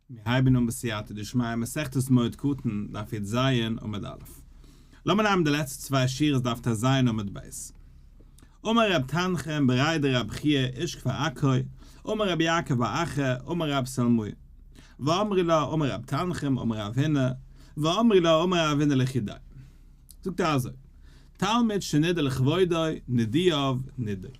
מיר הייבן אן בסייעתא דשמיא מסכת מועד קטן, דף י"ז עמוד א'. לאמיר נעמען די לעצטע צוויי שורות דף ט"ז עמוד ב'. אמר רב תנחום בריה דרב חייא איש כפר עכו, אמר רבי יעקב בר אחא, אמר רב סלמאי. ואמרי לה אמר רב תנחום אמר רב הונא, ואמרי לה אמר רב הונא לחודיה. זאגט ער אזוי, תלמיד שנידה לכבודו נידויו נידוי.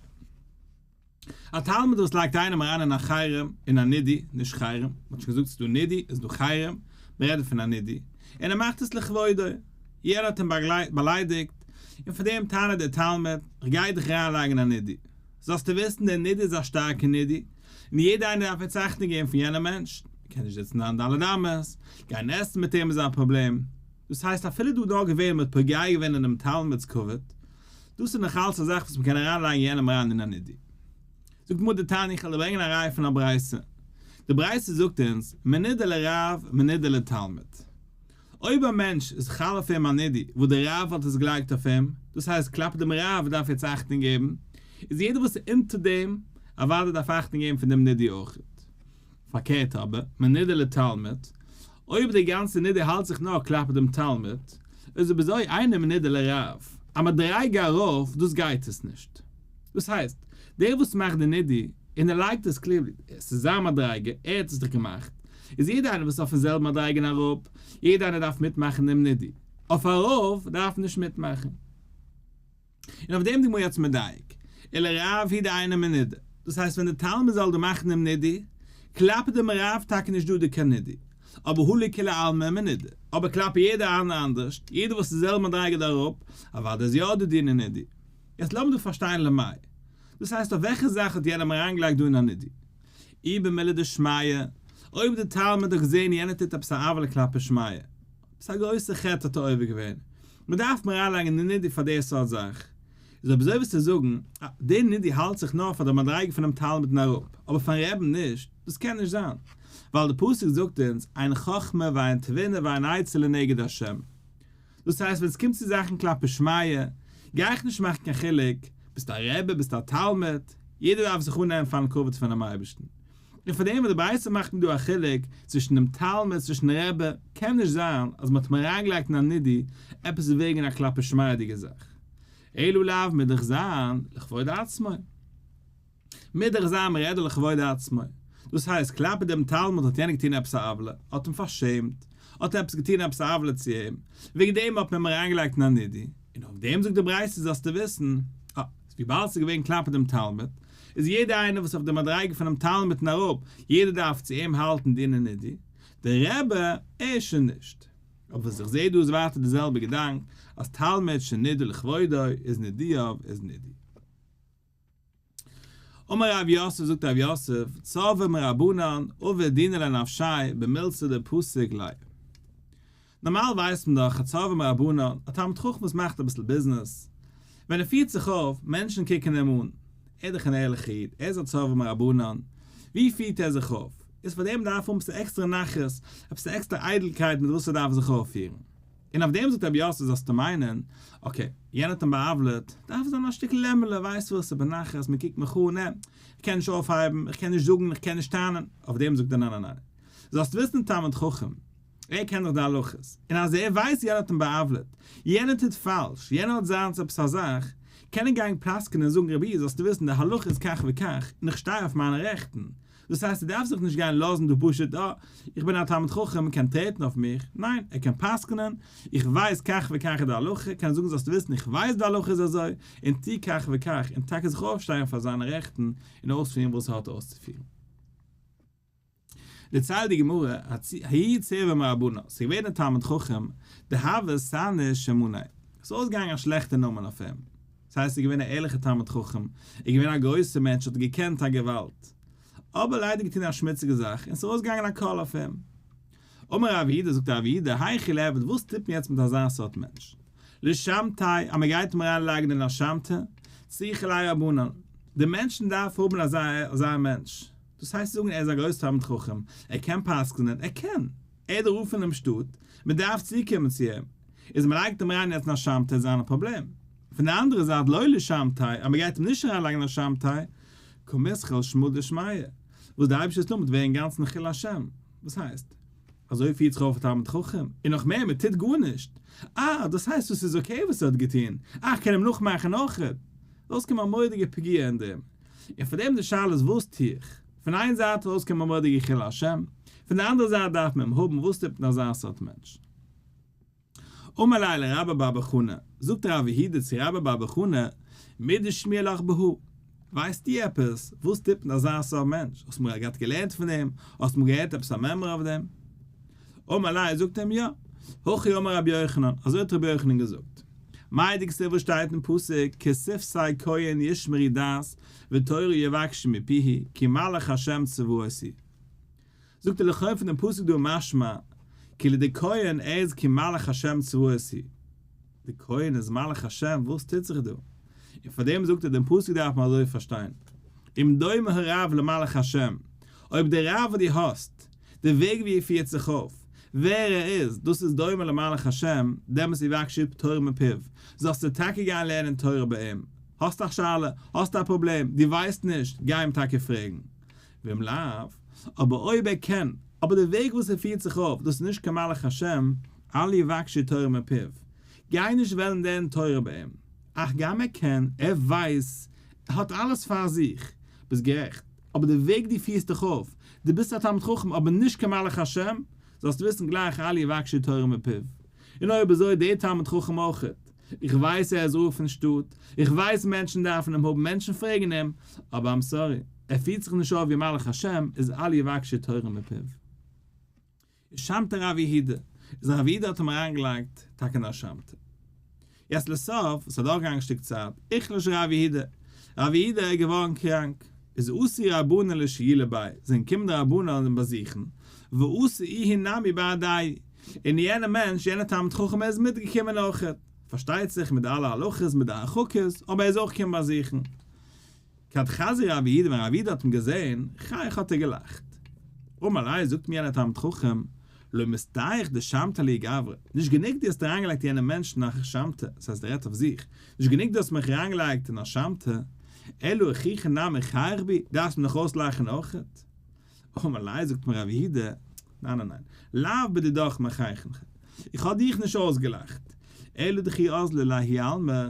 א תלמיד וואס לייגט איינעם אריין אין א חרם, אין א נידוי, נישט חרם, מ'האט שוין געזאגט ס'איז דא נידוי, איז דא חרם, מ'רעדט פון א נידוי, און ער מאכט עס לכבודו, יענער האט אים באליידיגט, און פאר דעם טענה'ט דער תלמיד, כ'גיי דיך אריינלייגן אין א נידוי, זאלסטו וויסן דער נידוי איז א שטארקע נידוי, און יעדער איינער דארף יעצט אכטונג געבן פון יענעם מענטש, מ'קען נישט זיצן אין ד' אמות, גיין עסן מיט אים איז א פראבלעם, דאס הייסט אפילו דא נאר געווען מ'האט פוגע געווען אינעם תלמיד'ס כבוד, דאס איז נאך אלץ א זאך וואס מ'קען אריינלייגן יענעם אריין אין א נידוי. זאגט גמרא דתניא איך וועל דיר ברענגען א ראיה פון א ברייתא. די ברייתא זאגט אונז, מנודה לרב מנודה לתלמיד. אויב א מענטש איז חל אויף אים א נידוי וואס דער רב האט עס געלייגט אויף אים, דאס הייסט כלפי דעם רב דארף יעצט אכטונג געבן, איז יעדער וואס איז אונטער דעם אוודאי דארף אכטונג געבן פון דעם נידוי אויך. פארקערט אבער, מנודה לתלמיד, אויב די גאנצע נידוי האלט זיך נאר כלפי דעם תלמיד, איז אויב אזוי אינו מנודה לרב, א מדריגה ארויף, דאס גייט עס נישט. דאס הייסט, דער וואס מאכט די נידוי, און ער לייגט עס קלעבט, עס איז זיין מדריגה, ער האט עס דאך געמאכט, איז יעדער איינער וואס איז אויפן זעלבן מדריגה און אראפ, יעדער איינער דארף מיטמאכן דעם נידוי. אויף ארויף דארף מען נישט מיטמאכן. און אויף דעם די גמרא יעצט מדייק, ולרב הוא דאינו מנודה, דאס הייסט ווען די תלמיד זאל דא מאכן דעם נידוי, כלפי דעם רב טאקע נישט דא די קיין נידוי, אבער הא לכולי עלמא מנודה, אבער כלפי יעדער איינער אנדערשט, יעדער וואס איז זעלבע מדריגה דא אראפ, אוודאי איז יא דא דיני נידוי. יעצט לאמיר דא פארשטיין למאי. דאס הייסט אויף וועלכע זאך האט יענעם אריינגעלייגט דא אין א נידוי? אי במילי דשמיא, אויב די תלמיד האט געזען יענער טוט עפעס א עוולה כלפי שמיא, עפעס א גרויסע חטא האט ער עובר געווען, מען דארף מיר אריינלייגן די נידוי פאר די סארט זאך, איז אויב אזוי וועסטו זאגן, אה, די נידוי האלט זיך נאר פאר די מדריגה פונעם תלמיד און אראפ, אבער פארן רעבן נישט, דאס קען נישט זיין, ווייל די פסוק זאגט אונז, אין חכמה ואין תבונה ואין עצה לנגד השם. דאס הייסט ווען עס קומט צו זאכן כלפי שמיא, גיי איך נישט מאכן קיין חילוק, ביסט א רבי, ביסט א תלמיד, יעדער דארף זיך אננעמען פארן כבוד פונעם אייבערשטן. און פאר דעם וואס די ברייתא מאכט מיר דא א חילוק צווישן דעם תלמיד צווישן רבי, קען נישט זיין אז מען האט אים אריינגעלייגט אין א נידוי עפעס וועגן א כלפי שמיא'דיגע זאך. אלא לאו מוז דאך זיין לכבוד עצמו. מוז דאך זיין מען רעדט דא לכבוד עצמו. דאס הייסט כלפי דעם תלמיד האט יענער געטון עפעס א עוולה, האט אים פארשעמט, האט עפעס געטון עפעס א עוולה צו אים, וועגן דעם האט מען אים אריינגעלייגט אין א נידוי, און אויף דעם זאגט די ברייתא זאלסטו וויסן, אה, וויבאלד ס'איז געווען כלפי דעם תלמיד, איז יעדער איינער וואס אויף די מדריגה פונעם תלמיד און אראפ, יעדער דארף צו אים האלטן דיני נידוי, דער רבי, ער שוין נישט. אבער וואס איך זעה דא איז ווייטער די זעלבע געדאנק, אז תלמיד שנידה לכבודו איז נידויו איז נידוי. אמר רב יוסף זאגט רב יוסף, צורבא מרבנן עביד דינא לנפשיה במילתא דפסיק ליה. נארמאל ווייסט מען דאך א צורבא מרבנן, א תלמיד חכם וואס מאכט אביסל ביזנעס, ווען ער פירט זיך אויף, מענטשן קוקן אים אן, ער איז דאך אן ערליכער איד, ער איז א צורבא מרבנן, ווי פירט ער זיך אויף? איז פאר דעם דארף ער האבן עפעס עקסטערע נחת, עפעס עקסטערע איידלקייט מיט וואס ער דארף זיך אויפפירן. און אויף דעם זאגט רבי יוסף זאלסטו מיינען, okay, יענער האט אים בא'עוולה'ט, דארף ער זיין א שטיקל לעמעלע, ווייסט וואס, ס'איז בנחת, מען קוקט מיך אן, נע, איך קען נישט אויפהייבן, איך קען נישט זאגן, איך קען נישט טענה'ן, אויף דעם זאגט ער ניין ניין ניין, זאלסט וויסן תלמיד חכם, ער קען דאך די הלכות, און אז ער ווייסט יענער האט אים בא'עוולה'ט, יענער טוט פאלש, יענער האט זיינס עפעס א זאך, קען ער גיין פסק'נען און זאגן רבי זאלסטו וויסן די הלכה איז כך וכך, און איך שטיי אויף מיינע רעכטן, דאס הייסט ער דארף זיך נישט גיין לאזן דא פשוט אה, איך בין א תלמיד חכם מען קען טרעטן אויף מיך, ניין, ער קען פסק'נען, איך ווייס כך וכך איז די הלכה, קען ער זאגן זאלסטו וויסן איך ווייס די הלכה איז אזוי, און טו כך וכך, און טאקע זיך אויפשטיין פאר זיינע רעכטן און אויספירן וואס ער האט אויסצופירן. דערציילט די גמרא, ההוא צורבא מרבנן, ס'איז געווען א תלמיד חכם, דהוה סני שמניה, ס'איז אויסגעגאנגען א שלעכטע נאמען אויף אים, ס'הייסט ער איז געווען א ערליכער תלמיד חכם, ער איז געווען א גרויסער מענטש האט געקענט א געוואלד, אבער ליידער געטון א שמוציגע זאך און ס'איז ארויסגעגאנגען א קול אויף אים. אמר רב יהודה, זאגט רב יהודה, היכי ליעביד, וואס טוט מען יעצט מיט אזא סארט מענטש? לשמתיה, אז מען גייט אים אריין לייגן אין א שמתא, צריכי ליה רבנן, די מענטשן דארף האבן אזא אזא מענטש, דאס הייסט זאגן ער איז א גרויסער תלמיד חכם, ער קען פסק'נען, ער קען, ער איז דער רב פונעם שטאט, מען דארף צוקומען צו אים, איז מען לייגט אים אריין יעצט אין א שמתא איז זיין א פראבלעם. פון די אנדערע זייט לא לשמתיה, אז מען גייט אים נישט אריין לייגן אין א שמתא, קא מתחיל שמא דשמיא, וואס די אייבערשטער'ס נאמען וועט ווערן אינגאנצן חילול השם. וואס הייסט? אזוי פירט זיך אויף א תלמיד חכם? און נאך מער, מען טוט גארנישט? אה, דאס הייסט דאס איז okay וואס ער האט געטון, אה, איך קען אים נאכמאכן אויכעט. ארויסקומען א מורא'דיגע פגיעה אין דעם. און פאר דעם די שאלה איז וואס טו איך? פון איין זייט ארויסקומען א מורא'דיגע חילול השם, פון די אנדערע זייט דארף מען אים האבן, וואס טוט מען אזא סארט מענטש? אמר ליה לרבה בר בר חנה, זאגט רב יהודה צו רבה בר בר חנה, מידי שמיע לך בהא, ווייסטו עפעס וואס טוט מען אזא סארט מענטש, האסט אמאל געהאט געלערנט פון דעם, האסט אמאל געהערט עפעס א מימרא אויף דעם? אמר ליה, זאגט אים יא, הכי אמר רבי יוחנן, אזוי האט רבי יוחנן געזאגט, מאי דכתיב וואס שטייט אין פסוק, כי שפתי כהן ישמרו דעת ותורה יבקשו מפיהו, כי מלאך ה' צבאות הוא. זאגט ער לכאו' פון דעם פסוק דא משמע כאילו די כהן ער איז כי מלאך השם צבאות הוא, די כהן איז מלאך השם וואס טוט זיך דא? און פאר דעם זאגט ער דעם פסוק דארף מען אזוי פארשטיין אם דומה הרב למלאך השם, אויב דער רב וואס דו האסט, די וועג ווי ער פירט זיך אויף, ווער ער איז, דאס איז דומה למלאך השם, דעמאלס יבקשו תורה מפיו, זאלסטו טאקע גיין לערנען תורה ביי אים, האסט א שאלה, האסט א פראבלעם, דו ווייסט נישט, גיי אים טאקע פרעגן. ואם לאו, אבער אויב ער קען, אבער די וועג וואס ער פירט זיך אויף, דאס איז נישט קיין מלאך השם, אל יבקשו תורה מפיו, גיי נישט וועלן לערנען תורה ביי אים, אך גם ער קען, ער ווייס, ער האט אלעס פאר זיך, ביסט גערעכט, אבער די וועג דו פירסט דיך אויף, דו ביסט א תלמיד חכם אבער נישט קיין מלאך השם, זאלסט וויסן גלייך אל יבקשו תורה מפיו. און אויב אזוי דער תלמיד חכם אויכעט, איך ווייס ער איז רב פון שטאט, איך ווייס מענטשן דארפן אים האבן, מענטשן פרעגן אים, אבער I'm sorry, ער פירט זיך נישט אויף ווי מלאך השם, איז אל יבקשו תורה מפיו. איז שמתיה רב יהודה, איז רב יהודה האט אים אריינגעלייגט טאקע אין א שמתא. יעצט לסוף, עס איז אדורכגעגאנגען א שטיק צייט, איחלש רב יהודה, רב יהודה איז געווארן קראנק, איז אתו רבנן לשיולי ביה, זענען געקומען די רבנן אים באזוכן, ואתא איהו נמי בהדייהו, און יענער מענטש, יענער תלמיד חכם ער איז מיטגעקומען אויכעט, פארשטייט זיך מיט די אלע הלכות, מיט די הרחקות, אבער ער איז אויך געקומען באזוכן. כד חזייה רב יהודה ווען רב יהודה האט אים געזען, חייך האט ער געלאכט. אמר ליה זאגט אים יענער תלמיד חכם, לא מסתייך דשמתא להו גברא, נישט גענוג דו האסט אריינגעלייגט יענע מענטש אין א שמתא, דאס הייסט ער רעדט אויף זיך, נישט גענוג דו האסט מיך אריינגעלייגט אין א שמתא, אלא אחוכי נמי חייך בי, דארפסט מיר נאך אויסלאכן אויכעט. אמר ליה זאגט אים רב יהודה, ניין ניין ניין, לאו בדידך מחייכנך, איך האב דיך נישט אויסגעלאכט, אלא דכי אזלי לההוא עלמא,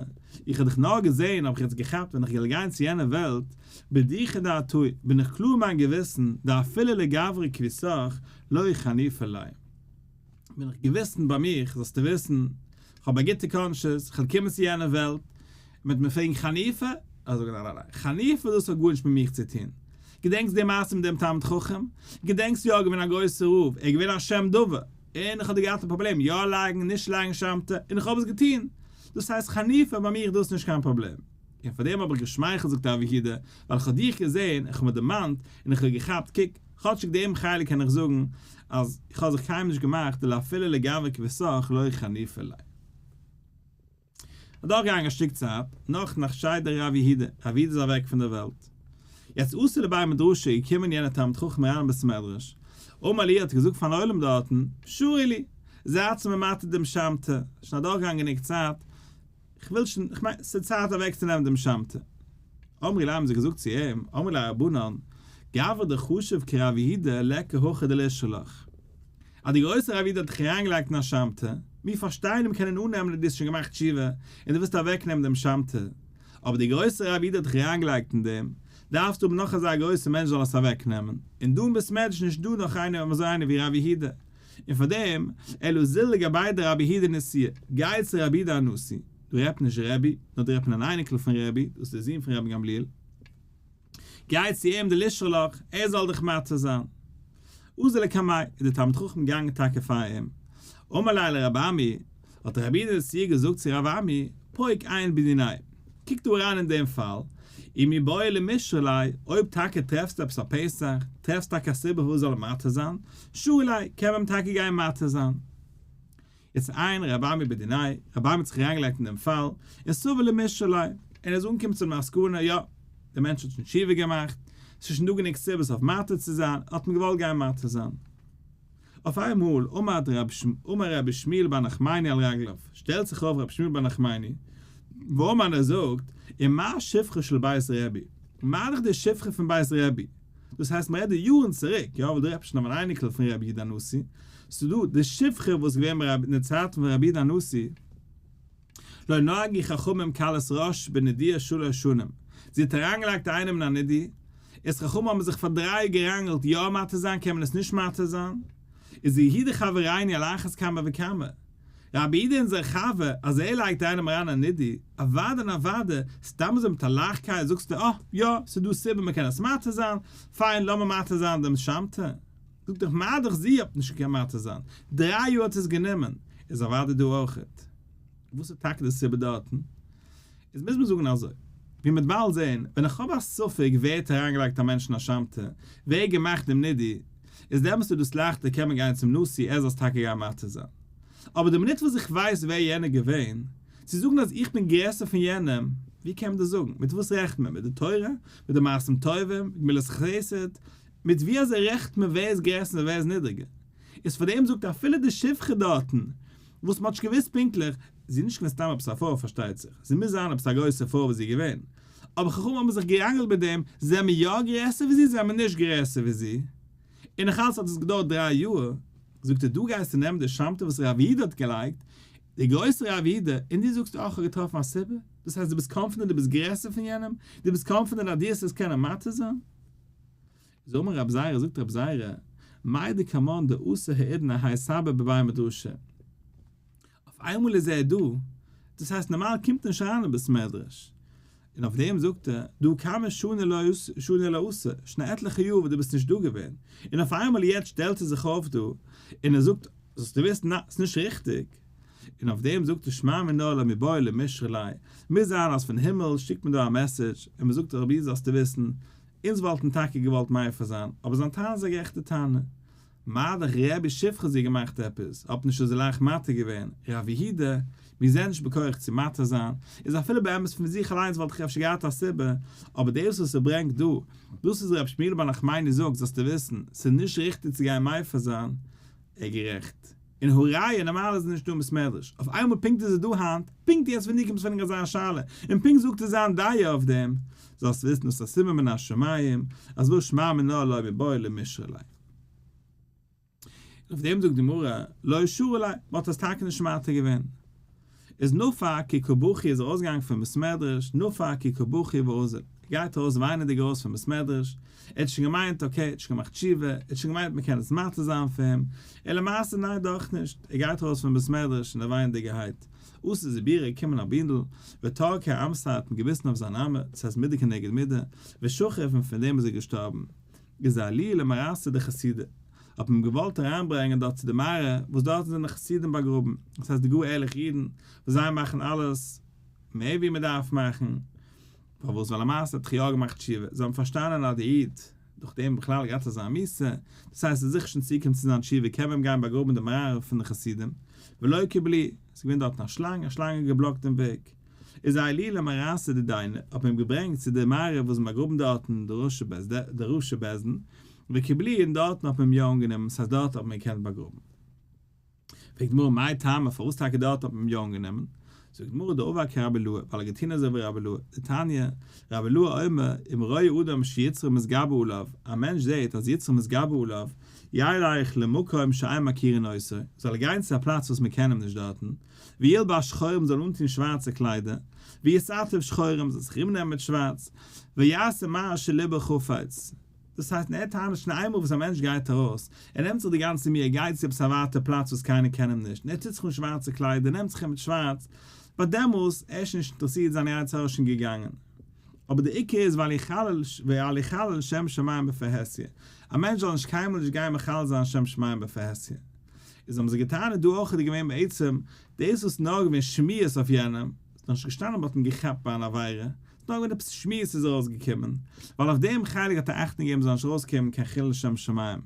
איך האב דיך נאר געזען, האב איך יעצט געכאפט ווען איך וועל גיין צו יענע וועלט, בדיחא דעתאי, בין איך קלאר אין מיין געוויסן, דאפילו לגברא כוותך, לא חניפא ליה. בין איך געוויסן ביי מיך, זאלסטו וויסן, איך האב א גוטע conscience, איך וועל קומען צו יענע וועלט, מען וועט מיר פרעגן חניפה? איך זאג ניין ניין ניין, חניפה דאס האט גארנישט מיט מיך צו טון. געדענקסט די מעשה מיט דעם תלמיד חכם? געדענקסט יא ער איז געווען א גרויסער רב, ער איז געווען א שם דבר, און איך האב דא געהאט א פראבלעם יא לייגן נישט לייגן שמתא, און איך האב עס געטון. דאס הייסט חניפה ביי מיך דאס איז נישט קיין פראבלעם. און פאר דעם האב איך געשמייכלט זאגט רב יהודה, ווייל איך האב דיך געזען, איך האב מיר דערמאנט, און איך האב געכאפט, קוק, כאטשיג דעם חלק קען איך זאגן אז איך האב זיך קיינמאל נישט געמאכט דלאפילו לגברא כוותך לא חניפא ליה. אדורכגעגאנגען א שטיק צייט, נח נח שיידא רב יהודה, רב יהודה איז אוועק פון דער וועלט. יעצט אתא לבי מדרשא איז געקומען יענער תלמיד חכם אריין אין בית מדרש, אמר להו האט געזאגט פארן עולם דארטן, שרו לי, זייטס מיר מתיר דעם שמתא, שוין אדורכגעגאנגען גענוג צייט, כ'וויל שוין, כ'מיין, ס'איז צייט אוועקצונעמען דעם שמתא. אמרי ליה האבן זיי געזאגט צו אים, אמרי ליה רבנן, גברא דחשיב כרב יהודה ליכא הכא דלישרי לך. אז די גרויסע רב יהודה האט דיך אריינגעלייגט אין א שמתא, מיר פארשטייען און קענען אננעמען אז דו האסט שוין געמאכט תשובה און דו ווילסט אוועקנעמען דעם שמתא, אבער די גרויסע רב יהודה האט דיך אריינגעלייגט אין דעם, דארפסטו האבן נאך אזא גרויסע מענטש זאל עס אוועקנעמען, און דא אין בית מדרש נישט דא נאך איינער אזוי איינער ווי רב יהודה, און פאר דעם, אלא זיל לגבי דרבי יהודה נשיאה, גיי צו רבי יהודה הנשיא, דא רעדט מען נישט רבי, נאר דא רעדט מען אן אייניקל פון רבי, דאס איז דער זון פון רבי גמליאל. גיי צו אים דלישרי לך, ער זאל דיך מתיר זיין. אזל לקמיה, איז דער תלמיד חכם געגאנגען טאקע פאר אים. אמר ליה לרבי אמי, האט רבי יהודה נשיאה געזאגט צו רבי אמי, פוק עיין בדיניה, קוק דא אריין אין דעם פאל, אי מיבעי למישרי ליה, אויב טאקע טרעפסטו עפעס א פתח, טרעפסט טאקע א סיבה פארוואס זאל ער מתיר זיין, שרי ליה, קען מען אים טאקע גיין מתיר זיין. איז עיין רבי אמי בדיניה, רבי אמי האט זיך אריינגעלייגט אין דעם פאל, און סבר למישרי ליה, און ער איז אנגעקומען צו די מסקנא, יא, דער מענטש האט שוין תשובה געמאכט, ס'איז שוין דא גענוג סיבות אויף מתיר צו זיין, האט מען געוואלט גיין מתיר זיין. אויף איינמאל, אמר רבי שמואל בר נחמני על רגליו, שטעלט זיך אויף רבי שמואל בר נחמני, ואמר און ער זאגט, ומה שפחה של בית רבי, מה דאך די שפחה פון בית רבי? דאס הייסט מ'רעדט דא יארן צוריק, יא ווייל דא רעדט מען שוין אויף אן אייניקל פון רבי יהודה הנשיא, ס'דא די שפחה וואס איז געווען ביי רבי אין די צייטן פון רבי יהודה הנשיא, לא נהגו חכמים קלות ראש בנידויו שלש שנים, זי האט אריינגעלייגט איינעם אין א נידוי, איז חכמים האבן זיך פאר דריי יאר געראנגלט יא מתיר זיין קען מען עס נישט מתיר זיין, איז יהודה חברינו על אחת כמה וכמה, רבי יהודה אונזער חבר אז ער לייגט איינעם אריין א נידוי, אוודאי און אוודאי, סתם אזוי מיט א לייכטקייט זאגסטו אה, יא, ס'איז דא סיבה מ'קען עס מתיר זיין, פיין לאמיר מתיר זיין דעם שמתא. זאגט דאך מה דאך זי האט נישט געקענט מתיר זיין, דריי יאר האט עס גענומען, איז אוודאי דא אויכעט. וואס איז טאקע די סיבה דארטן? איז מוז מען זאגן אזוי, ווי מ'וועט באלד זען, ווען איך האב א ספק ווער האט אריינגעלייגט א מענטש אין א שמתא, ווער האט געמאכט דעם נידוי, איז דעמאלסט איז דאס לייכטער קען מען גיין צום נשיא ער זאל עס טאקע גיין מתיר זיין. אבער די מינוט וואס איך ווייס ווער יענער געווען, צו זאגן אז איך בין גרעסער פון יענעם, ווי קען מען דאס זאגן? מיט וואס רעכנט מען? מיט די תורה? מיט די מעשים טובים? מיט גמילות חסד? מיט ווי אזוי רעכנט מען ווער איז גרעסער און ווער איז נידריגער? איז פאר דעם זאגט אפילו די שפחה דארטן, וואס מ'האט נישט געוואוסט פונקטליך, זי איז נישט געווען סתם עפעס א פרוי פארשטייט זיך, זי מוז זיין עפעס א גרויסע פרוי וואס זי איז געווען, אבער חכמים האבן זיך געראנגלט מיט דעם, זעמיר יא גרעסער ווי זי זעמיר נישט גרעסער ווי זי, און נאך אלץ האט עס געדויערט דריי יאר, זאגט ער דו גייסט נעמען די שמתא וואס רב יהודה האט געלייגט, דער גרויסער רב יהודה, און דו זאגסט אה כ'האב געטראפן א סיבה, דאס הייסט דו ביסט confident דו ביסט גרעסער פון יענעם, דו ביסט confident אז דו וועסט עס קענען מתיר זיין? איז אמר רב זירא, זאגט רב זירא, מאי דקמן דאתא האידנא האי סבא בבי מדרשא, אויף איינמאל איז ער דא, דאס הייסט נארמאל קומט ער נישט אריין אין בית מדרש, און אויף דעם זאגט ער, דהא כמה שני לא שני לא אתא, שוין עטליכע יאר וואס דו ביסט נישט דא געווען, און אויף איינמאל יעצט שטעלט ער זיך אויף דא, און ער זאגט, זאלסטו וויסן, ניין, ס'איז נישט ריכטיג. און אויף דעם זאגט ער שמע מינה לא מיבעי למישרי ליה, מוז זיין אז פון הימל שיקט מען דא א message, און מען זאגט רבי זאלסטו וויסן, אונז וואלטן טאקע געוואלט מפר זיין, אבער זיין טענה איז א גערעכטע טענה. מה דאך רבי שפחה זי געמאכט עפעס, האט נישט אזוי לייכט מתיר געווען, רב יהודה, מיר זענען נישט בכח צו מתיר זיין, איז אפילו באמת פון זיך אליינס וואלט איך אפשר געהאט א סיבה, אבער דאס וואס ער ברענגט דא, דאס וואס רבי שמואל בר נחמני זאגט זאלסטו וויסן, ס'איז נישט ריכטיג צו גיין מפר זיין, ער גערעכט. און הא ראיה, נארמאל איז ער נישט דא אין בית מדרש, אויף איינמאל פונקט איז ער דא היינט, פונקט יעצט ווען דו קומסט פרעגן אזא שאלה, און פונקט זאגט ער זיין דעה אויף דעם, זאלסט וויסן דאס איז א סימן מן השמים, אז וואס שמע מינה לא מיבעי למישרי ליה. און אויף דעם זאגט די גמרא, לא שרו ליה, מען האט עס טאקע נישט מתיר געווען. איז נפק כי קא בכי איז ארויסגעגאנגען פון בית מדרש, נפק כי קא בכי ואזיל, ער גייט ארויס וויינענדיג ארויס פון בית מדרש, ער האט שוין געמיינט okay ער האט שוין געמאכט תשובה, ער האט שוין געמיינט מען קען עס מתיר זיין פאר אים, און למעשה ניין דאך נישט, ער גייט ארויס פון בית מדרש אין א וויינענדיגערהייט, אתא זיבורא געקומען א בינדל, וטרקיה אמתיה האט אים געביסן אויף זיין אמה, דאס הייסט מידה כנגד מידה, ושכיב און פון דעם איז ער געשטארבן. איז עלוהו למערתא דחסידי, האט מען אים געוואלט אריינברענגען דארט צו די מערה וואס דארטן זענען חסידים באגראבן, דאס הייסט די גאר ערליכע אידן וואס זיי מאכן אלעס מער ווי מען דארף מאכן, פארוואס ווייל למעשה האט דאך יא געמאכט תשובה, זיי האבן פארשטאנען אז די איד דורך דעם בכלל געהאט אזא מיתה, דאס הייסט ער איז זיכער שוין צוגעקומען צו זיין תשובה קען מען אים גיין באגראבן אין די מערה פון די חסידים, ולא קיבלוהו, עס איז געווען דארטן א שלאנג, א שלאנג האט געבלאקט דעם וועג. איז עלוהו למערתא דידהו, האט מען אים געברענגט צו די מערה וואס באגראבן דארטן די ראשי בית דין, וקיבלוהו און דארטן האט מען אים יא אנגענומען, ס'הייסט דארט האט מען געקענט באגראבן. פרעגט די גמרא מאי טעמא פארוואס טאקע דארט האט מען אים יא אנגענומען? זאגט די גמרא דעבד כרבי אילעאי, ווייל ער האט געטון אזוי ווי רבי אילעאי, דתניא, רבי אילעאי אומר, אם רואה אדם שיצרו מתגבר עליו, א מענטש זעט אז יצרו מתגבר עליו, ילך למקום שאין מכירין אותו, זאל ער גיין צו א פלאץ וואס מען קען אים נישט דארטן, וילבש שחורים זאל אנטון שווארצע קליידער, ויתעטף שחורים זאל זיך ארומנעמען מיט שווארץ, ויעשה מה שלבו חפץ. דאס הייסט ער טענה'ט שוין איינמאל וואס א מענטש גייט ארויס, ער נעמט זיך די גאנצע מי, ער גייט צו עפעס א ווייטע פלאץ וואס קיינער קען אים נישט, און ער טוט זיך אן שווארצע קליידער, נעמט זיך ארום מיט שווארץ, ביי דעמאלס, ער איז שוין נישט אינטערעסירט, זיין יצר הרע איז שוין געגאנגען. אבער די עיקר איז ואל יחלל ואל יחלל שם שמים בפרהסיא, א מענטש זאל נישט קיינמאל נישט גיין מחלל זיין שם שמים בפרהסיא. איז האבן זיי געטענה'ט דא אויך איז געווען בעצם דאס וואס נאר געווען שמועות אויף יענעם, ס'איז נאכנישט געשטאנען מ'האט אים געכאפט ביי אן עבירה, ס'איז נאר געווען עפעס שמועות איז ארויסגעקומען, ווייל אויף דעם חלק האט ער אכטונג געגעבן זאל נישט ארויסקומען קיין חילול שם שמים,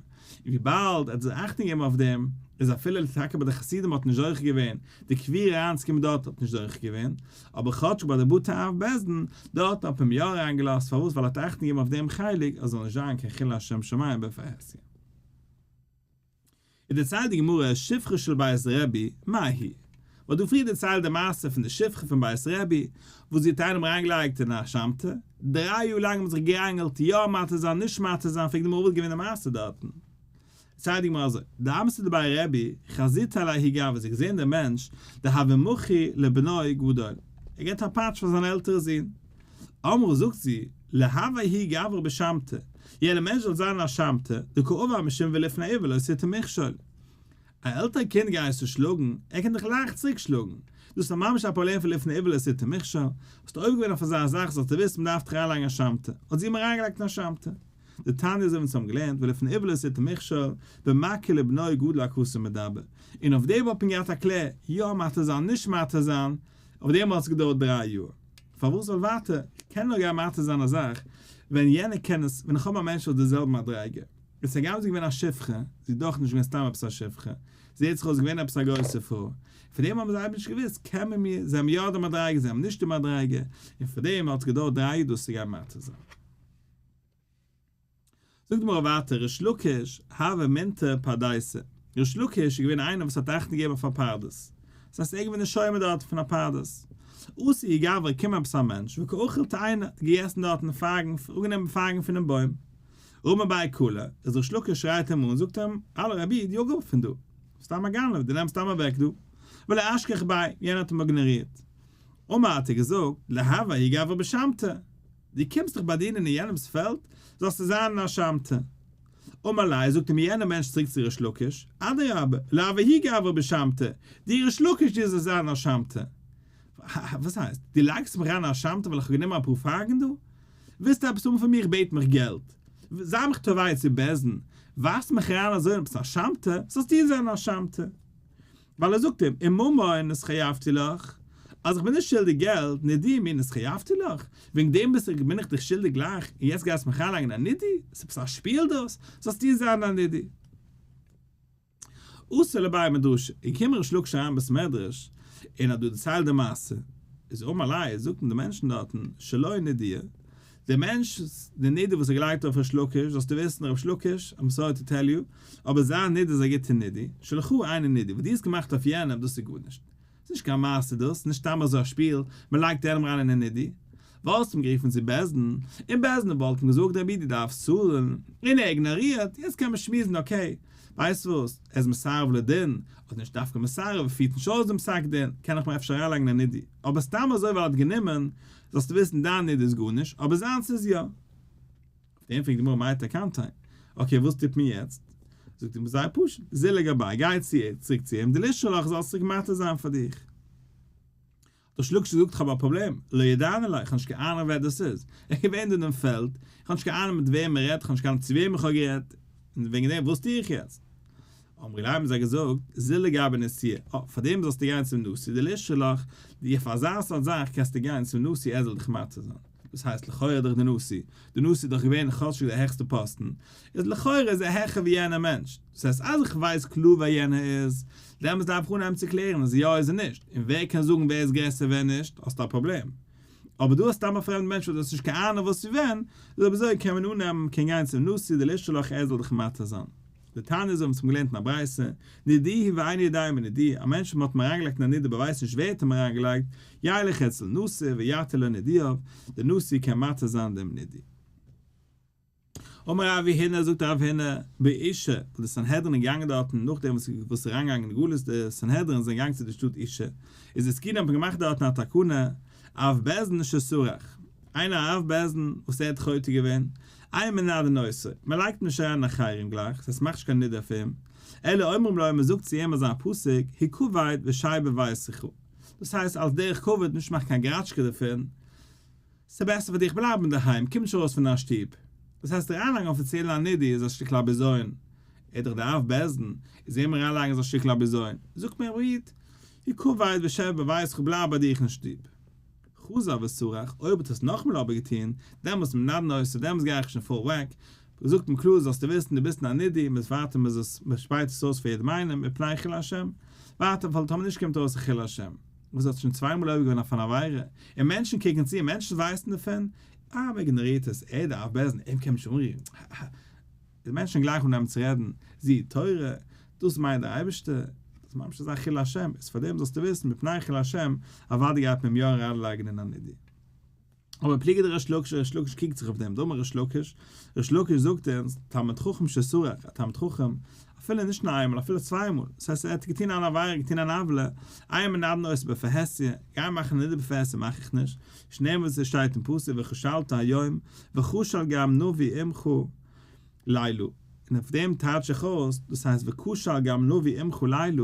און וויבאלד ער האט זיך אכטונג געגעבן אויף דעם, איז אפילו טאקע ביי די חסידים האט נישט זוכה געווען, די קבורה אריינצוקומען דארט האט נישט זוכה געווען, אבער כאטש ביי די בתי אב בית דין, דארטן האט מען אים יא אריינגעלאזט, פארוואס ווייל ער האט אכטונג געגעבן אויף דעם חלק אז זאל נישט זיין קיין חילול השם שמים בפרהסיא. איז דערציילט די גמרא שפחה של בית רבי, מאי היא? מ'האט דא פריער דערציילט די מעשה פון די שפחה פון בית רבי, וואס זי האט איינעם אריינגעלייגט אין א שמתא. דריי יאר לאנג האט מען זיך געראנגעלט יא מתיר זיין נישט מתיר זיין פרעגט די גמרא וואס איז געווען די מעשה דארטן? ציילט די גמרא אזוי, דאמתא דבי רבי חזיתיה לההוא גברא זי האט געזען דעם מענטש דהוה מחי לבנו גדול ער געבט א פאטש פאר זיין עלטערע זון, אמרה זאגט זי, ליהוי האי גברא בשמתא, יענער מענטש זאל זיין א שמתא, דקא עבר משום ולפני עור לא תתן מכשול. א עלטער קינד גייסטו שלאגן, ער קען דיך לייכט צוריק שלאגן, דאס איז ממש א פראבלעם פון לפני עור לא תתן מכשול, האסטו עובר געווען אויף אזא זאך זאלסטו וויסן מ'דארף דיך אריינלייגן א שמתא, האט זי אים אריינגעלייגט אין א שמתא. דתניא אזוי ווי אונז האבן געלערנט ולפני עור לא תתן מכשול, במכה לבנו גדול הכתוב מדבר, און אויף דעם האט מען געהאט א קלער, יא מתיר זיין נישט מתיר זיין, אויף דעם האט עס געדויערט דריי יאר. פארוואס זאל ווייטער, איך קען נאר גיין מתיר זיין א זאך ווען יענער קען עס, ווען איך האב א מענטש אויף די זעלבע מדריגה. איז הגם זי געווען א שפחה, זי איז דאך נישט געווען סתם עפעס א שפחה, זי האט זיך אויס געווען עפעס א גרויסע פרוי, פון דעם האבן זיי אייביג נישט געוואוסט, קען מען מיר, זיי האבן יא די מדריגה, זיי האבן נישט די מדריגה, און פון דעם האט עס געדויערט דריי יאר דאס צו גיין מתיר זיין. זאגט די גמרא ווייטער, ריש לקיש, הוה מינטר פרדיסא, ריש לקיש איז געווען איינער וואס האט אכטונג געגעבן אויף א פרדס, דאס הייסט ער איז געווען דער שומר דארט פון א פרדס, אתא ההוא גברא קומט עפעס א מענטש, וקא אכיל תאיני, האט געגעסן דארטן פייגן, אפגענומען פייגן פונעם בוים, רמי ביה קלא, איז ריש לקיש שרייט אים אן, זאגט אים, האלא רבי איד, יאג אפ פון דא, סתם א גנב, דו נעמסט סתם אוועק דא, ולא אשכח ביה, יענער האט אים איגנארירט. אמר האט ער געזאגט, ליהוי האי גברא בשמתא, דו קומסט דיך באדינען אין יענעמס פעלד, זאלסטו זיין אין א שמתא. אמר ליה, זאגט אים יענער מענטש צוריק צו ריש לקיש, אדרבה, ליהוי האי גברא בשמתא, דו ריש לקיש דו זאלסט זיין אין א שמתא. וואס הייסט? דו לייגסט מיך אריין אין א שמתא ווייל איך האב גענומען אפאר פייגן דא? ווילסט עפעס האבן פון מיר בעט מיך געלט. זיי מיך תובע צו בית דין. ווארפסט מיך אריין אזוי אין עפעס א שמתא, זאלסטו זיין אין א שמתא. ווייל ער זאגט אים, אם ממון נתחייבתי לך, אז איך בין נישט שולדיג געלט, נידוי מי נתחייבתי לך, וועגן דעם ביסט בין איך דיך שולדיג גלייך, און יעצט גייסט מיך אריינלייגן אין א נידוי? ס'איז עפעס א שפיל דאס? זאלסטו זיין א נידוי. אתא לבי מדרשא, איז געקומען ריש לקיש אריין בית מדרש, און האט דא דערציילט די מעשה, איז אמר ליה, זאגט אים די מענטשן דארטן, שלו נידויה, דער מענטש, די נידוי וואס ער געלייגט אויף ריש לקיש, זאלסטו וויסן ריש לקיש, I'm sorry to tell you, אבער זיין נידוי איז א גוטע נידוי, שלך אינו נידוי, וואס דו האסט געמאכט אויף יענעם, דאס איז גארנישט. ס'איז נישט קיין מעשה דאס, נישט סתם אזוי א שפיל, מען לייגט יענעם אריין אין א נידוי. וואלסט אים גערופן צו בית דין, און בית דין וואלט אים געזאגט רבי דו דארפסט צאלן, און ער איגנארירט, יעצט קען מען שמועסן okay, ווייסט וואס, ער איז מסרב לדין, אדער נישט דווקא מסרב, ער פירט נישט אויס דעם פסק דין, קען איך מיר אפשר אריינלייגן א נידוי, אבער סתם אזוי ווייל ער האט גענומען, זאלסטו וויסן דיין נידוי איז גארנישט, אבער זיינס איז יא. אויף דעם פרעגט די גמרא מאי תקנתיה, okay וואס טוט מען יעצט? זאגט די גמרא זייער פשוט, זיל לגביה, גיי צוריק צו אים, דלישרי לך זאל עס צוריק מתיר זיין פאר דיך. ריש לקיש געזאגט איך האב א פראבלעם, לא ידענא ליה, איך האב נישט קיין אהנונג ווער דאס איז, איך בין געווען דא אינעם פעלד, איך האב נישט קיין אהנונג מיט וועם מען רעדט, איך האב נישט קיין אהנונג צו וועם איך האב גערעדט, און וועגן דעם וואס טו איך יעצט? אמרי ליה האבן זיי געזאגט, זיל לגבי נשיאה, אה, פאר דעם זאלסטו גיין צום נשיא דלישרי לך, די פאר אזא סארט זאך קענסטו גיין צום נשיא ער זאל דיך מתיר זיין. דאס הייסט לכאורה דורך די נשיא, די נשיא איז דאך געווען כאטשיג די העכסטע פאסטן, איז לכאורה איז ער העכער ווי יענער מענטש, דאס הייסט אז איך ווייס קלאר ווער יענער איז, דעמאלטס דארף איך אנהייבן צו קלערן איז ער יא איז ער נישט, און ווער קען זאגן ווער איז גרעסער ווער נישט, האסטו א פראבלעם. אבער דא האסט סתם א פרעמדע מענטש וואס דו האסט נישט קיין אהנונג וואס צו ווען, איז אויב אזוי קען מען אננעמען מ'קען גיין צום נשיא דלישרי לך ער זאל דיך מתיר זיין. דתניא אזוי ווי מ'האט געלערנט אין א ברייתא, נידוהו ואינו יודע מי נידוהו, א מענטש וואס מ'האט אים אריינגעלייגט אין א נידוי אבער ווייסט נישט ווער האט אים אריינגעלייגט, ילך אצל נשיא ויתיר לו נידויו, דער נשיא קען מתיר זיין דעם נידוי. אמר רב הונא, זאגט רב הונא, באושא, וואס די סנהדרין איז געגאנגען דארטן נאכדעם וואס איז אריינגעגאנגען אין גלות די סנהדרין זענען געגאנגען צו די שטאט אושא, איז התקינו האט מען געמאכט דארטן א תקנה, אב בית דין שסרח, איינער א אב בית דין וואס ער האט חוטא געווען, אין מנדין אותו, מען לייגט נישט אריין אין א חרם גלייך, ס'הייסט מ'מאכט נישט קיין נידוי אויף אים, אלא אומרים לו מען זאגט צו אים אזא פסוק, הכבד ושב בביתך, דאס הייסט אלס דרך כבוד נישט מאכן קיין גראטשקע דערפון, ס'בעסער פאר דיך בלייב אינדערהיים, קום נישט ארויס פון דיין שטוב. דאס הייסט אריינלייגן אפיציעל אין א נידוי איז א שטיקל א בזיון, ער איז דאך דער אב בית דין, איז אים אריינלייגן איז א שטיקל א בזיון, זאגט מען רואיג, הכבד ושב בביתך בלייב ביי דיך אין שטוב. חזר וסרח, אויב האט עס נאכמאל אבער געטון, דעמאלס מנדין אותו, דעמאלס גיי איך שוין full whack, זאגט אים קלאר זאלסטו וויסן דו ביסט אין א נידוי, מ'איז ווייטער מ'איז עס, מ'שפייט עס אויס פאר יעדעם איינעם, מפני חילול השם. ווייטער ווייל טאמער נישט קומט ארויס א חילול השם. וואס האט שוין צוויי מאל עובר געווען אויף אן עבירה, און מענטשן קוקן צו און מענטשן ווייסן דערפון, אה מ'איגנארירט עס, ער דארף בית דין, אים קען מען נישט אנרירן, הא הא. די מענטשן גלייך אנהייבן צו רעדן, זו תורה, דאס מיינט דער אייבערשטער, דאס איז ממש אזא חילול השם, איז פאר דעם זאלסטו וויסן, מפני חילול השם, אוודאי גייט מען אים יא אריינלייגן אין א נידוי. אבער פליגא דריש לקיש, ריש לקיש קריגט זיך אויף דעם, דאמר ריש לקיש, ריש לקיש זאגט אונז, תלמיד חכם שסרח, א תלמיד חכם, אפילו נישט נאר איינמאל, אפילו צוויי מאל, דאס הייסט ער האט געטון אן עבירה, געטון אן עוולה, אין מנדין אותו בפרהסיא, גיין מאכן א נידוי בפרהסיא מאך איך נישט, שנאמר וואס עס שטייט אין פסוק וכשלת היום, וכשל גם נביא עמך לילה, און אויף דעם טייטש איך אויס, דאס הייסט וכשל גם נביא עמך לילה,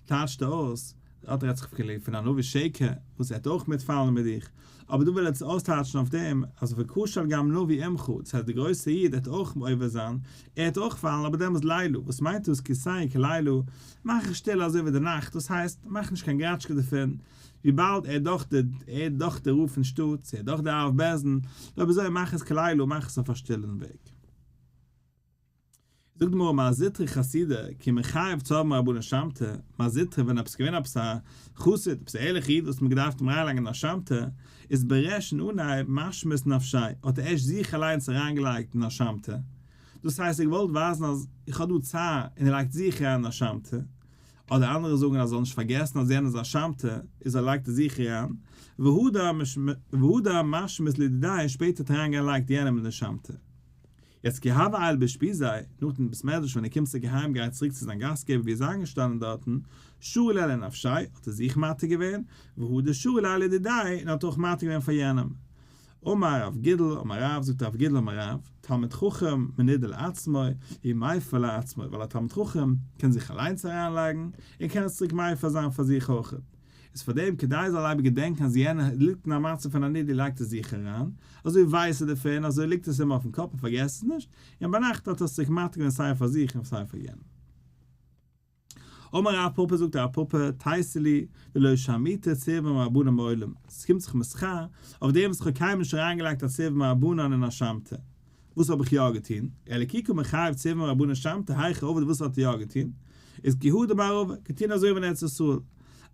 טייטשט ער אויס, דארט רעדט זיך פון א נביא שקר וואס ער וועט אויך מיטפאלן מיט דיך, אבער דא וויל ער אויסטייטשן אויף דעם אז וכשל גם נביא עמך, דאס הייסט דער גרויסער איד וועט אויך עובר זיין, ער וועט אויך פאלן, אבער דעמאלס לילה, וואס מיינט דאס כסהו כלילה, מאך איך שטיל אזוי ווי די נאכט, דאס הייסט, מאך נישט קיין גראטשקע דערפון, וויבאלד ער איז דאך דער ער איז דאך דער רב פון שטאט, צו ער איז דאך דער אב בית דין, אויב אזוי מאך עס כלילה, מאך עס אויף א שטילן וועג. זאגט די גמרא מר זוטרא חסידא כי מיחייב צורבא מרבנן שמתא, מר זוטרא ווען עפעס געווען עפעס א חסיד עפעס א ערליכע איד וואס מען געדארפט אים אריינלייגן אין א שמתא, איז בריש אין אנהייב משמית נפשיה האט ער ערשט זיך אליינס אריינגעלייגט אין א שמתא, דאס הייסט ער געוואלט ווייזן אז איך האב דא צער און ער לייגט זיך אריין אין א שמתא, אדער אנדערע זאגן אז ער זאל נישט פארגעסן אז יענער איז א שמתא איז ער לייגט ער זיך אריין, והדר משמית לדידיה און שפעטער האט ער אריינגעלייגט יענעם אין די שמתא. יעצט כי הוה עייל באושפיזיה, נאכדעם בית מדרש ווען ער קומט צוריק אהיים גייט צוריק צו זיין גאסטגעבער ווי ער איז איינגעשטאנען דארטן, שרי ליה לנפשיה, האט ער זיך מתיר געווען, והדר שרי ליה לדידיה, און האט אויך מתיר געווען פאר יענעם. אמר רב גידל אמר רב, זאגט רב גידל אמר רב, תלמיד חכם מנודה לעצמו, ומפר לעצמו, ווייל א תלמיד חכם קען זיך אליינס אריינלייגן, און קען עס צוריק מפר זיין פאר זיך אויכעט. איז פאר דעם כדי ער זאל אייביג געדענקען אז יענער ליגט אין א מצב פון א נידוי לייגט ער זיך אריין, אזוי ווייסט ער דערפון, אזוי ליגט עס אים אויפן קאפ ער פארגעסט עס נישט, און ביינאכט האט ער עס צוריק מתיר געווען סיי פאר זיך און סיי פאר יענעם. אמר רב פפא זאגט רב פפא, תיתי לי דלא שמיטא צורבא מרבנן מעולם, עס קומט זיך מיר שכר אויף דעם וואס איך האב קיינמאל נישט אריינגעלייגט א צורבא מרבנן אין א שמתא, וואס האב איך יא געטון? אלא כי קא מיחייב צורבא מרבנן שמתא היכי עביד וואס האט ער יא געטון? איז כי הא דאמר רבא, געטון אזוי ווי אין ארץ ישראל,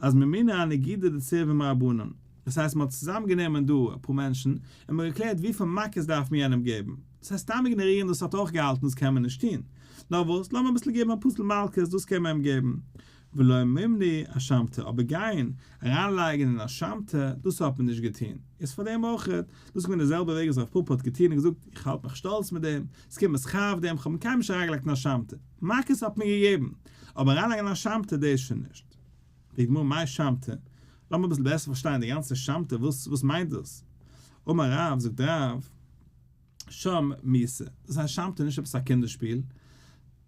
אז ממנו אנגידא דצורבא מרבנן, דאס הייסט מען האט צוזאם גענומען דא אפאר מענטשן און מען האט געקלערט וויפיל מכות דארף מען יענעם געבן, דאס הייסט סתם איגנארירן דאס האט אויך געהאלטן דאס קען מען נישט טון, נאר וואס לאמיר אביסל געבן אביסל מלקות דאס קען מען אים געבן, ולא מימנו אשמתא, אבער גיין אריינלייגן אין אשמתא, דאס האט מען נישט געטון, איז פאר דעם אויך, דאס איז געווען די זעלבע וועג וואס רב פפא האט געטון און געזאגט איך האלט מיך שטאלץ מיט דעם, עס קומט מיר שכר אויף דעם, כ'האב אים קיינמאל נישט אריינגעלייגט אין אשמתא, מכות האט מען געגעבן, אבער אריינלייגן אין אשמתא דאס שוין נישט. פרעגט די גמרא מאי שמתא, לאמיר אביסל בעסער פארשטיין די גאנצע שמתא, וואס וואס מיינט דאס? אמר רב, זאגט רב, שם מיתה, דאס הייסט שמתא איז נישט עפעס א קינדער שפיל,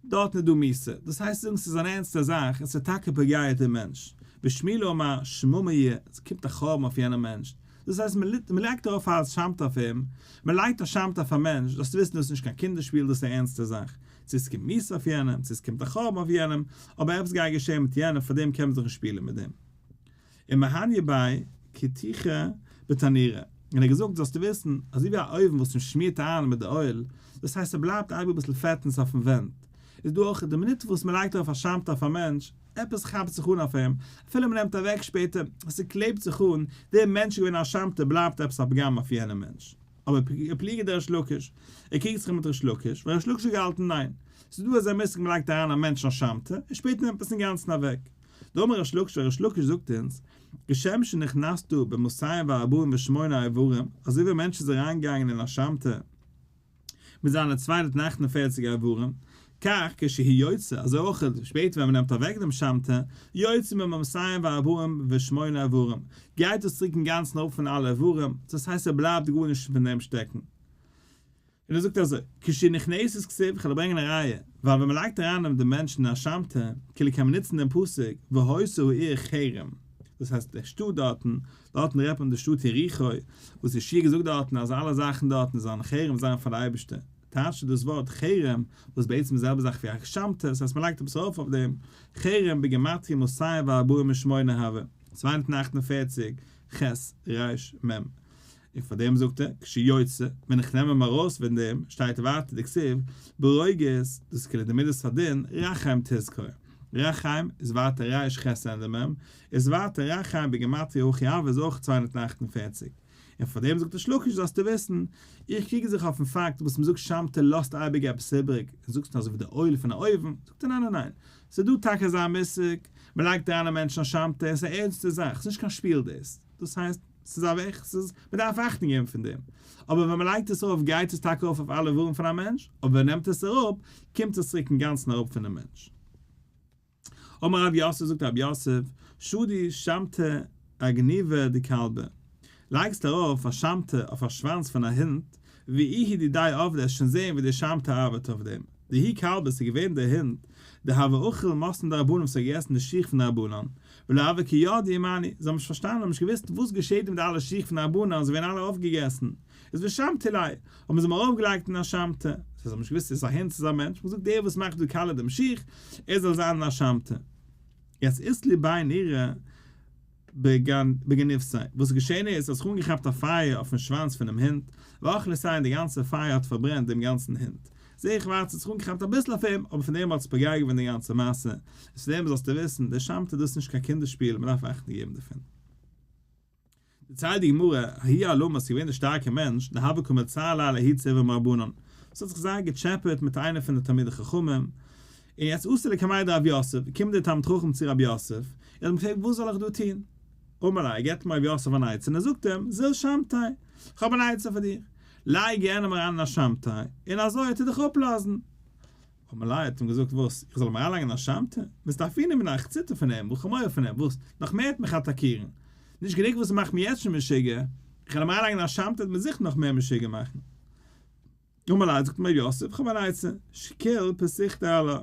דארטן איז דא מיתה, דאס הייסט זאגן ס'איז אן ערנסטע זאך און ס'איז טאקע פוגע דעם מענטש, ושמואל אמר שממא יהיה, עס קומט א חורבן אויף יענעם מענטש, דאס הייסט מ'לייגט ארויף א שמתא אויף אים, מ'לייגט א שמתא אויף א מענטש, זאלסטו וויסן דאס איז נישט קיין קינדער שפיל דאס איז א ערנסטע זאך, צו עס קומט מיתה אויף יענעם, צו עס קומט א חורבן אויף יענעם, אבער עפעס גייט געשען מיט יענעם פארדעם קען מען זיך נישט שפילן מיט דעם. ומהניא ביה כתיכא בתנורא, און ער האט געזאגט זאלסטו וויסן, אזוי ווי א אויוון וואס מען שמירט איין מיט די אויל, דאס הייסט ס'בלייבט אייביג אביסל פעטנס אויפן ווענט, איז דא אויך די מינוט וואס מען לייגט ארויף א שמתא אויף א מענטש, עפעס כאפט זיך אן אויף אים, אפילו מען נעמט אוועק שפעטער, ס'קלעבט זיך אן, דער מענטש איז געווען א שמתא בלייבט עפעס א פגם אויף יענעם מענטש. אבער פליגא דריש לקיש, ער קריגט זיך מיט ריש לקיש, ווייל ריש לקיש האט געהאלטן ניין, ס'איז דא אזא מושג מען לייגט אריין א מענטש אין א שמתא, און שפעטער נעמט מען עס אינגאנצן אוועק. דאמר ריש לקיש, ריש לקיש זאגט אונז, כשם שנכנסת במאתים וארבעים ושמונה איברים, אזוי ווי א מענטש איז אריינגעגאנגען אין א שמתא מיט זיינע 248 איברים, כך כשהוא יוצא, אזוי אויך שפעטער ווען מען נעמט אוועק דעם שמתא, יוצא ממאתים וארבעים ושמונה איברים, גייט עס צוריק אינגאנצן אראפ פון אלע איברים, דאס הייסט ס'בלייבט גארנישט פון דעם שטעקן. און ער זאגט אזוי, כשנכנסת כתיב, כ'וועל ברענגען א ראיה, ווייל ווען מ'לייגט אריין דעם מענטש אין א שמתא, כאילו קען מען נוצן דעם פסוק, והיתה העיר חרם, דאס הייסט די שטאט דארטן, דארטן רעדט מען די שטאט יריחו, וואס יהושע האט געזאגט דארטן אז אלע זאכן דארטן זיינען חרם זיין פאר די אייבערשטער, טייטשט דאס ווארט חרם, וואס בעצם איז די זעלבע זאך ווי א שמתא, דאס הייסט מ'לייגט עפעס ארויף אויף דעם, חרם בגימטריא 248 הוה, 248 ח' ר' מ'. און פאר דעם זאגט ער, כשיוצא, ווען איך נעם אים ארויס פון דעם, שטייט ווייטער די כתיב, ברוגז, דאס איז כאילו די מידת הדין, רחם תזכור. רחם איז ווייטער ריש ח' ענדע מ', איז ווייטער רחם בגימטריא הכי הוה איז אויך 248. און פאר דעם זאגט ריש לקיש זאלסטו וויסן, איך קריג זיך אויפן פאקט וואס מ'זאגט שמתא לאזט אייביג עפעס איבריג, און זאגסט אזוי ווי די אויל פון א אויוון, זאגט ער ניין ניין ניין, ס'איז דא טאקע אזא מושג, מ'לייגט אריין א מענטש אין א שמתא און ס'איז א ערנסטע זאך, ס'איז נישט קיין שפיל דאס, דאס הייסט. ס'איז א וועך, ס'איז, מ'דארף אכטונג געבן פון דעם. אבער ווען מ'לייגט עס ארויף גייט עס טאקע ארויף אויף אלע איברים פון א מענטש, אבער ווען מ'נעמט עס אראפ, קומט עס צוריק אינגאנצן אראפ פונעם מענטש. אמר רב יוסף, זאגט רב יוסף, שדי שמתא אגניבא דכלבא, לייגסט ארויף א שמתא אויף א שוואנץ פון א הונט, ואיהו דידיה עבדא וועסט שוין זעהן ווי די שמתא ארבעט אויף דעם, דההוא כלבא ס'איז געווען דער הונט, דהוה אכיל מתני דרבנן וואס האט געגעסן די שיך פון די רבנן, ולא הוו קא ידעי מנהו, זיי האבן נישט פארשטאנען האבן נישט געוואוסט וואס געשעהט מיט די אלע שיך פון די רבנן זיי ווערן אלע אויפגעגעסן, איז ושמתו ליה, האבן זיי אים ארויפגעלייגט אין א שמתא, זיי האבן נישט געוואוסט צו עס איז א הונט צו עס איז א מענטש, מ'האט געזאגט דער וואס מאכט דא קאלע דעם שיך, ער זאל זיין אין א שמתא. יעצט אית להו בי נורא בגניבתיה, וואס איז געשען איז, עס האט זיך אנגעכאפט א פייער אויפן שוואנץ פונעם הונט, ואכלתיה און די גאנצע פייער האט פארברענט דעם גאנצן הונט. זעה איך ווייטער, עס האט זיך אנגעכאפט אביסל אויף אים, אבער פון דעם האט עס פוגע געווען די גאנצע מעשה, און צו דעם זאלסטו וויסן, די שמתא דאס איז נישט קיין קינדער שפיל, מען דארף אכטונג געבן דערפון. דערציילט די גמרא, ההוא עלמא ס'איז געווען דער שטארקער מענטש, דהוה קא מצער ליה לההוא צורבא מרבנן, וואס האט זיך זייער געטשעפעט מיט איינער פון די תלמידי חכמים, און יעצט אתא לקמיה דרב יוסף, קומט דער תלמיד חכם צו רב יוסף, און האט אים געפרעגט וואס זאל איך דא טון? אמר ליה, געבט אים רב יוסף אן עצה און ער זאגט אים, זיל שמתיה, איך האב אן עצה פאר דיר, לייג יענעם אריין אין א שמתיה, און אזוי וועט ער דיך אפלאזן. אמר ליה האט אים געזאגט, וואס? איך זאל אים אריינלייגן אין א שמתא? מסתפינא מיניה, איך ציטער פון אים, איך האב מורא פון אים, וואס? נאך מער וועט מיך אטאקירן? נישט גענוג וואס ער מאכט מיר יעצט שוין משוגע, איך וועל אים אריינלייגן אין א שמתא וועט מיר זיכער נאך מער משוגע מאכן. אמר ליה זאגט אים ר' יוסף, איך האב אן עצה, שקיל פתיחתא עלה.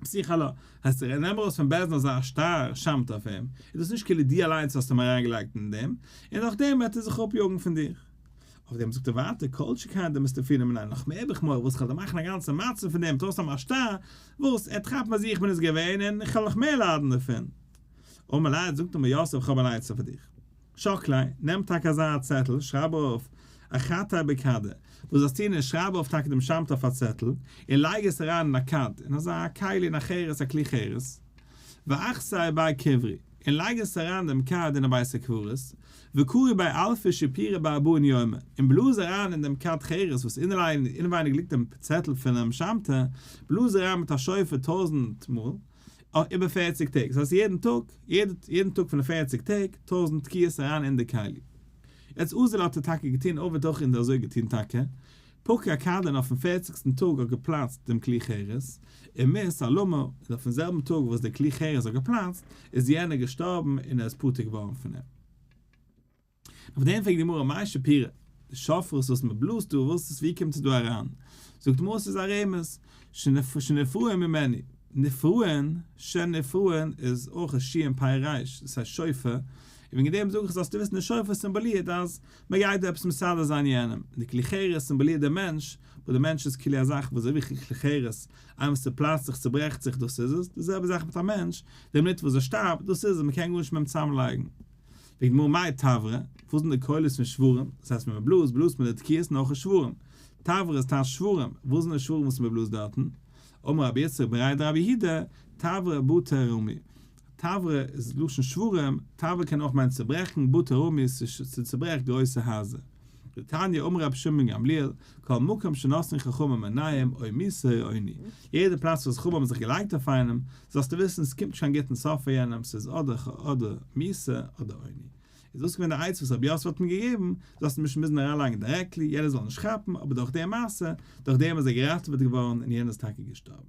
פתיחא עלה, הייסט ער נעם ארויס פון בית דין אזא שטר שמתא אויף אים, איז דאס נישט כאילו דו אליינס האסט אים אריינגעלייגט אין דעם, און נאכדעם וועט ער זיך אפיאגן פון דיר. אויף דעם זאגט ער ווייטער כל שכן דמסתפינא מיניה נאך מער האב איך מורא וואס כ'וועל דא מאכן א גאנצע מצב פון דעם טויסט א שטר וואס ער טראכט אז איך בין עס געווען און כ'וועל נאך מער ליידן דערפון. אמר ליה זאגט אים ר' יוסף כ'האב אן עצה פאר דיך. שקליה, נעם טאקע אזא צעטל, שרייב ארויף אחתיה בכדא, וואס זאלסט טון איז שרייב ארויף טאקע דעם שמתא אויף א צעטל, און לייג עס אריין אין א כד, אין אזא כלי אין א חרס א כלי חרס, ואחתיה בי קברי, און לייג עס אריין דעם כד אין א בית הקברות, וקרי ביה אלפא שיפורא בארבעין יומי, און בלאז אריין אין דעם כד חרס וואס אינעווייניג ליגט דעם צעטל פונעם שמתא, בלאז אריין מיט א שופר טויזענט מאל, איבער פערציג טעג, דאס הייסט יעדן טאג, יעדן טאג פון די פערציג טעג, טויזענט תקיעות אריין אין די כלי. יעצט אזל האט ער טאקע געטון עבד אויך און אזוי געטון טאקע, פקע כדא און אויפן פערציגסטן טאג האט געפלאצט דעם כלי חרס, ומית עלמא, און אויפן זעלבן טאג וואס דער כלי חרס האט געפלאצט, איז יענער געשטארבן און ער איז פטור געווארן פון אים. אויף דעם פרעגט די גמרא מאי שיפורא, די שופרות וואס מען בלאזט דא, וואס איז ווי קומט עס דא אריין? זאגט די גמרא עס איז א רמז, שנפרעין ממנו, נפרעין, שנפרעין איז אויך א שין פא ריש, דאס הייסט שופר, און וועגן דעם זאג איך זאלסטו וויסן די שופר סימבאלירט אז מען גייט דא עפעס מסדר זיין יענעם, און די כלי חרס סימבאלירט דער מענטש, וואס דער מענטש איז כאילו א זאך וואס אזוי ווי כלי חרס, איינמאל ס'צופלאצט זיך צוברעכט זיך דאס איז עס, די זעלבע זאך מיט א מענטש, די מינוט וואס ער שטארבט, דאס איז עס, מען קען גארנישט מיט אים צוזאמלייגן. פרעגט די גמרא מאי תברא, וואס זענען די קולות פון שברים, דאס הייסט ווען מען בלאזט, בלאזט מען די תקיעות און אויך שברים, תברא איז טייטש שברים, וואס זענען די שברים וואס מען בלאזט דארטן? אמר רבי יצחק בריה דרב יהודה, תברא בתי רמי, תברא איז לשון שברים, תברא קען אויך מיינען צוברעכן, בתי רמי איז ס'צוברעכט גרויסע הייזער. דתניא אמר רבי שמעון בן גמליאל, כל מקום שנתנו חכמים עיניהם או מיתה או עוני, יעדע פלאץ וואס חכמים האבן זיך געלייגט אויף איינעם, זאלסטו וויסן ס'קומט נישט קיין גוטן סוף פאר יענעם, ס'איז אדער אדער מיתה אדער עוני. איז דאס געווען די עצה וואס רבי יוסף האט אים געגעבן, זאלסט אים נישט מוזן אריינלייגן directly, יענער זאל נישט כאפן, אבער דורך די מעשה, דורך דעם איז ער געראטעוועט געווארן און יענער איז טאקע געשטארבן.